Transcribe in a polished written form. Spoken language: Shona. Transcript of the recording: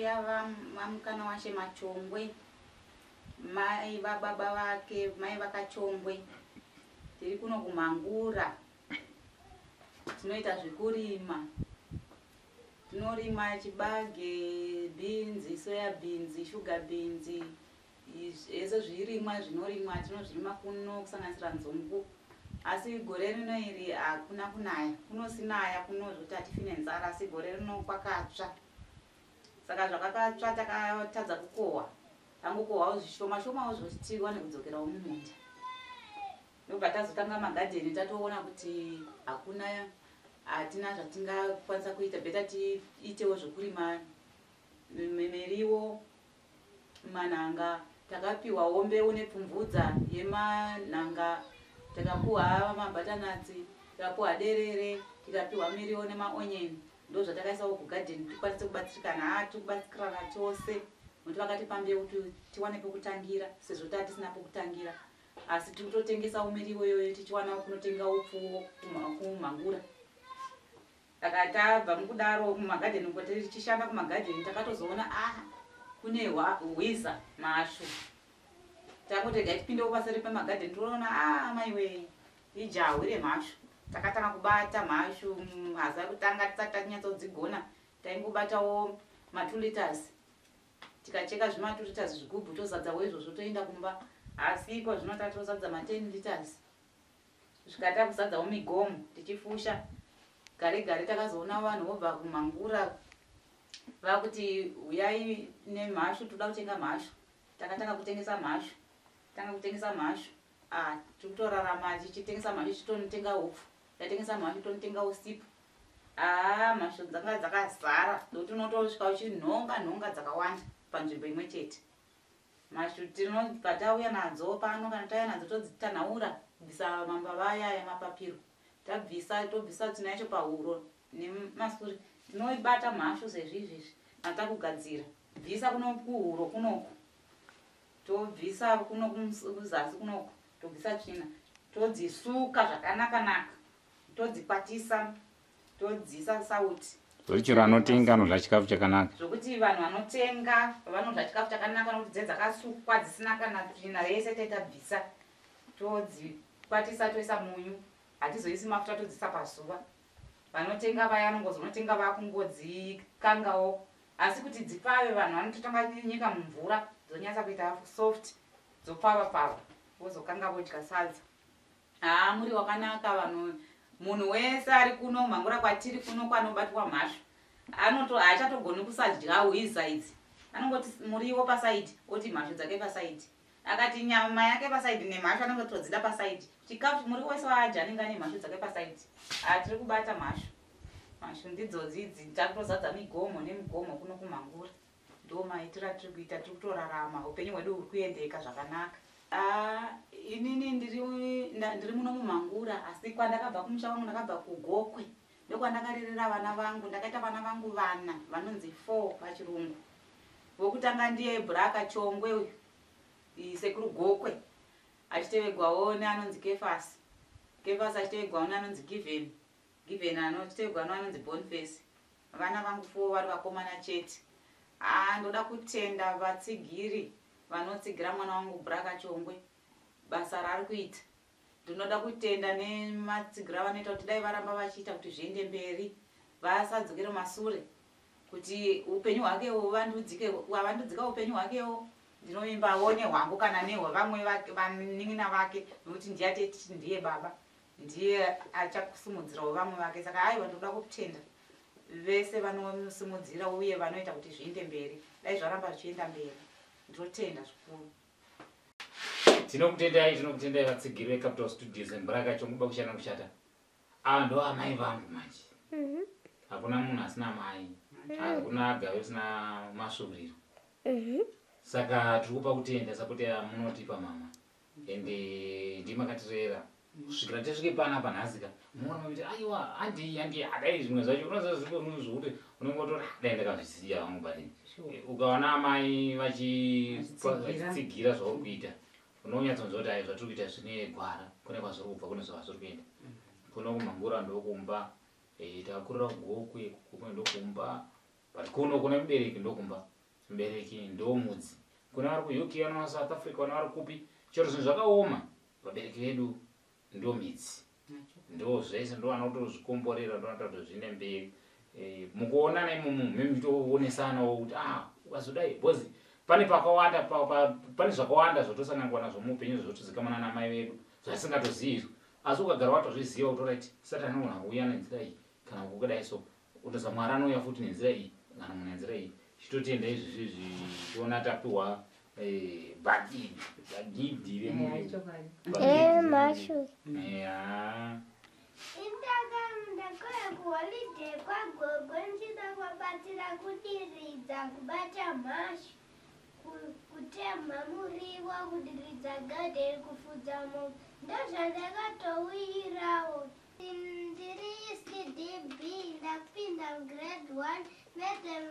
Ndimbuya vaMukana washe Machongwe, mai vababa vake, mai vaKachongwe. Tiri kuno kuMhangura. Tinoita zvekurima. Tinorima chibage, bhinzi, soya bhinzi, shuga bhinzi, zvese zvirimwa zvinorimwa tinozvirima kuno kusanganisira nzungu. Asi gore rino iri hakuna kunaya, kunosinaya kuno zvekuti hatifi nenzara, asi gore rino kwakatsva. Saka zvakakatsva takatadza kukohwa, tangokohwawo zvishoma shomawo zvekuti tiwane kudzokerawo mumunda. Ndobva tazotanga magadheni tatoona kuti hakuna hatina zvatingakwanisa kuita, beta tiitewo zvekurima miriwo, manhanga. Takapiwawo mbeu nepfumvudza yemanhanga, takapuwa mabhatanatsi, tikapuwa derere, tikapiwa miriwo nemaonyeni. Ndozvatakaisawo kugadheni tikwanise kubatsirikana. Haa, tiri kubatsirana tose nokuti vakatipa mbeu kuti tiwane pekutangira sezvo tatisina pekutangira, asi tiri kutotengesawo miriwo iyoyo tichiwanawo kunotenga upfu kuMhangura. Saka tabva mukudaro mumagadheni uko tichishanda kumagadheni, takatozoona ah kune hwiza mhashu. Tangoti regai tipindewo paseri pemagadheni, toona ah maiwe, ijahwi remhashu. Takatanga kubata mhashu haza kutanga tisati tanyatsodzigona, taingobatawo ma2 liters, tikacheka zvima2 liters zvigubhu, tozadzawo izvozvo, toenda kumba. Asi iko zvino tatozadza ma10 liters, kusvika takuzadzawo migomo tichifusha. Gare gare takazoona vanhu vobva kuMhangura vakuti uyai nemhashu, toda kutenga mhashu. Takatanga kutengesa mhashu, tanga kutengesa mhashu. Ah, tiri kutorarama tichitengesa mhashu, tichitonotenga upfu, tatengesa mhashu tonotenga usipu. Haa, mhashu dzanga dzakazara nokuti unotosvika uchinhonga nhonga dzakawanda panzvimbo imwe chete. Mhashu tinobva tauya nadzo pano, kana tauya nadzo todzitanhaura kubvisa mambava aya emapapiro. Tabvisa, tobvisa tsvina yacho pahuro nemasuri. Tinoibata mhashu sezvizvizvi kana takugadzira, bvisa kuno kuhuro kunoku, tobvisa kuno kuzasi kunoku, tobvisa tsvina, todzisuka zvakanaka naka, todzikwatisa, todziisa sauti. Zvokuti chero anotenga anodya chikafu chakanaka. Zvokuti vanhu vanotenga vanodya chikafu chakanaka nokuti dze dzakasukwa dzisina kana tsvina yese tetabvisa. Todzikwatisa, toisa munyu, hatizoisi mafuta, todziisa pazuva. Vanotenga vaya vanongozonotenga vakungodzikangawo, asi kuti dzipfave vanhu vanototanga nyika mumvura, dzonyatsa kuita soft, dzopfava pfava, vozokanga vodya sadza. Haa, muri wakanaka. Vanhu, munhu wese ari kuno Mhangura kwatiri kuno kwanobatwa mhashu anoto haachatogoni kusadya hwiza idzi. Anongoti muriwo pasaidi, oti mhashu dzake pasaidi, akati nyama yake pasaidi nemhashu anongotodzida pasaidi. Chikafu, muriwo wese waadya anenge ane mhashu dzake pasaidi. Haa, tiri kubata mhashu, mhashu ndidzodzi idzi, takutozadza migomo nemigomo kuno kuMhangura. Ndo maitiro atiri kuita, tiri kutorarama, upenyu hwedu huri kuendeka zvakanaka. Ah, inini ndiri muno muMhangura, asi kwandakabva kumusha kwangu ndakabva kuGokwe, ndokwandakarerera vana vangu. Ndakaita vana vangu vana vanonzi four pachirungu. Wokutanga ndiye Braka Chongwe uyu, sekuru Gokwe, achitevegwawo neanonzi Kefas, Kefas achitevegwawo neanonzi Given, Given anochitevegwa neanonzi Boniface. Vana vangu four vari vakomana chete. Haa, ndoda kutenda vatsigiri vanotsigira mwana wangu Braka Chongwe basa raari kuita. Ndinoda kutenda nematsigiro avanoita kuti dai varamba vachiita kuti zviende mberi, vasadzokere masure, kuti upenyu hwake huvandudzike, avandudzika upenyu hwakewo, ndinovimbawo nehwangu kana nehwevamwe vanin'ina vake, nokuti ndiye ateti, ndiye baba, ndiye achakusimudzirawo vamwe vake. Saka aiwa, ndinoda kutenda vese vanomusimudzira uye vanoita kuti zviende mberi. Dai zvaramba zvichienda mberi, ndinotenda zvikuru. Tinokutendai, tinokutendai vatsigiri veCapital Studios and Braka Chonguba kushanda kushata. Ava ndo amai vangu manje. Hakuna munhu asina mai, hakuna gave usina masvuriro. Saka tiri kupa kutenda sapoti yamunotipa mama, ende ndimakatirera kusvikira tisvike panapa nhasika. Muona maiti aiwa, handi handi adai zvimwe zvacho unoziva zviko zvokuti unenge utori dai ndakazvisiya vangu, but ukaona amai vachitsigira zvauri kuita, unonyatsonzwa kuti ai zvatiri kuita zvine gwara, kune kwazviri kubva, kune zvazviri kuenda. Kuno kuMhangura ndokumba, takakurira kuGokwe, kuGokwe ndokumba, but kuno kune mubereki ndokumba. Mubereki ndo mudzi. Kuna vari kuUK, vana South Africa, vana vari kupi, chero zvinhu zvakaoma, vabereki vedu ndo midzi, ndo zvese, ndo vanotozvikomborera, ndo vanoita kuti zvine mberi. Mukuonana imomo memuchitoonesanawo kuti ah, ukazodai, because pane pakawanda, pane zvakawanda zvotosanganikwa nazvo muupenyu zvotozikamana namai vedu zvatisingatozivi. Asi ukagara watozviziva kuti right, Satani anogona kuuya nenzira iyi kana kukadai, so utoza Mwari anouya futi nenzira iyi kana munhu nenzira iyi. Chitotenda izvizvi, tiona tapiwa bhagidhi, bhagidhi remuriwo. Chokwadi. Mashu. Ya. Ndakauya kuholiday kwagogo ndichida kuvabatsira kudiridza, kubata mhashu, kutemha muriwo, kudiridza gadheni, kufudza mombe. Ndozvandakatouyirawo. Ndiri ECDB, ndapinda grade 1. Madam.